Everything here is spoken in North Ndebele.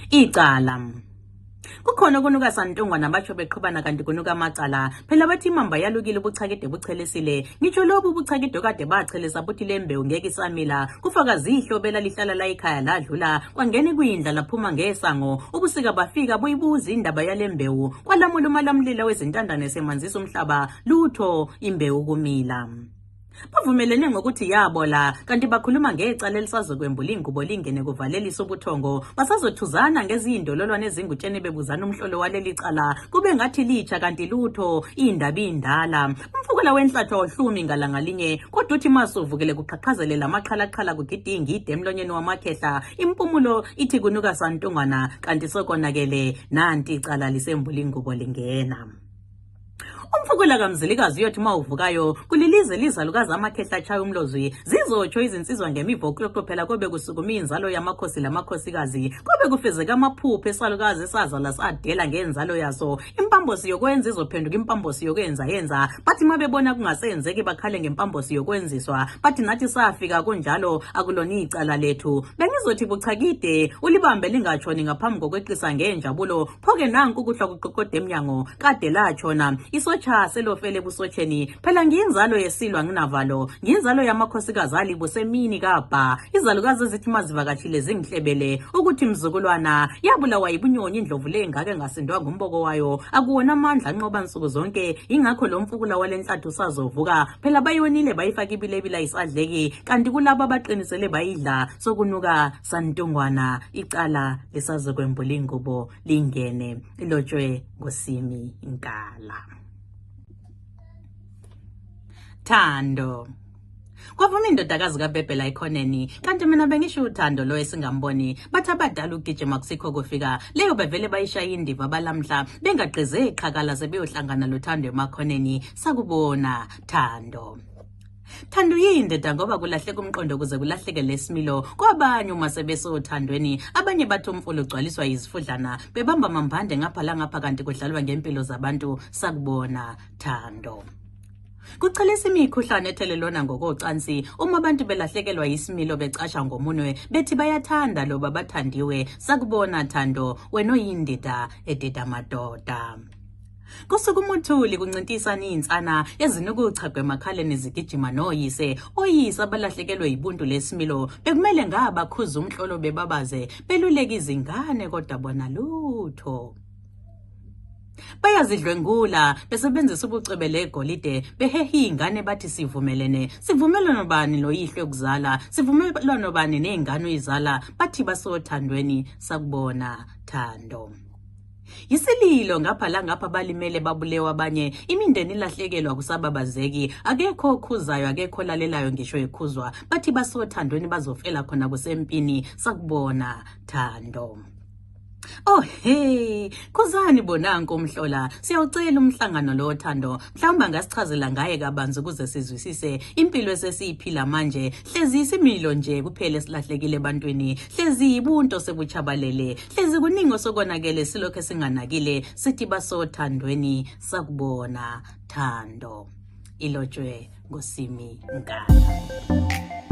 Icala. Kukhona kunuka santungwana batsho beqhubana kanti kunuka amacala. Phela bathi imamba yalukile ubuchakede buchelesile. Ngitsho lobu ubuchakede kade bachelesa buthi lembewu ngeke isamila. Kufaka zihlo bela lihlala la ekhaya ladlula. Kwangene kwindla laphuma ngesango. Ubusika bafika buyibuza indaba yalembewu. Kwalamula umalamlila wezintandane semanzisa umhlaba. Lutho imbewu kumila. Bavumelene ngokuthi yabola kanti bakhuluma ngecala elisazokwembula ingubo lingene kuvalelisa ubuthongo. Basazothuzana ngezindololwane ezingutsheni bebuzana umhlolo waleli cala. Kube ngathi litsha kanti lutho indaba indala. Umfukula wenhlatho ohlumi ngalanga linye kodwa uthi masuvukele kuqhaqhazele lamaqhalaqhala kugidinga ide emlonyeni wamakhehla. Impumulo ithi kunuka santungwana kanti sokonakele nanti icala lisembula ingubo lingena. Umfukula kamzilikazi uyothi mawuvukayo kulilize lizalukazi amakhehla achaya umlozwi zizotsho izinsizwa ngemivo kuqoqophela kobe kusukuma inzalo yamakhosi lamakhosikazi kobe kufezeka amaphupho esalukazi esazala sadela ngenzalo yaso impambosi yokwenza izophenduka impambosi yokwenza yenza bathi mabebona kungasenzeki bakhale ngempambosi yokwenziswa bathi nathi safika kunjalo akulona icala lethu bengizothi buchakide ulibambe lingatshoni ngaphambi kokweqisa ngenjabulo phoke nanku kuhlwa kuqoqode emnyango kade latshona isotsha selofele busotsheni phela ngiyinzalo yesilwa nginavalo ngiyinzalo yamakhosikazi alibusemini kabha izalukazi ezithi mazivakashile zingihlebele ukuthi mzukulwana yabulawa yibunyonyi indlovu lengake ngasindwa ngumboko wayo akuwona amandla anqoba nsuku zonke ingakho lo mfukula walenhlathu sazovuka phela bayonile bayifaka ibilebila isadleki kanti kulabo abaqinisele bayidla sokunuka santungwana icala lisazokwembula ingubo lingene ilotshwe ngosimi Nkala. Thando. Kwavuma indodakazi kaBhebhela ikhoneni kanti mina bengisho uthando lo esingamboni bathi abadala ugijima kusikho kufika leyo bevele bayishaya indiva balamhla bengaqeze iqhakala sebeyohlangana lothando emakhoneni sakubona Thando. Thando yindoda ngoba kulahleka umqondo kuze kulahleke lesimilo kwabanye uma sebesothandweni abanye bathi umfulo ugcwaliswa izifudlana bebamba mambande ngapha la ngapha kanti kudlalwa ngempilo zabantu sakubona Thando. Kuchelesa imikhuhlane ethelelwana ngokocansi uma abantu belahlekelwa isimilo becasha ngomunwe bethi bayathanda loba bathandiwe sakubona Thando wena oyindida edida madoda. Kusuka umuthuli kuncintisana insana ezinukuchagwe emakhaleni zigijima noyise oyise abalahlekelwe yibuntu lesimilo bekumele ngabakhuza umhlolo bebabaze beluleka izingane kodwa bona lutho. Bayazidlwengula besebenzisa ubucebele egolide behehe ingane bathi sivumelano bani loyihlwe kuzala sivumelano bani nezingane uyizala bathi basothandweni sakubona Thando. Yisililo ngapha la ngapha balimele babulewa abanye imindeni ilahlekelwa kusababazeki akekho okhuzayo akekho lalelayo ngisho ekhuzwa bathi basothandweni bazofela khona kusempini sakubona Thando. Oh hey, kuzani bonanko umhlola siyawucela umhlangano lo Thando mhlawumbe ngasichazela ngaye kabanzi ukuze sizwisise impilo esesiyiphila manje hlezi isimilo nje kuphela silahlekile ebantwini hlezi ibunto sebuchabalele hlezi kuningi sokonakele silokho singanakile sithi basothandweni sakubona Thando ilotshwe ngosimi Nkala.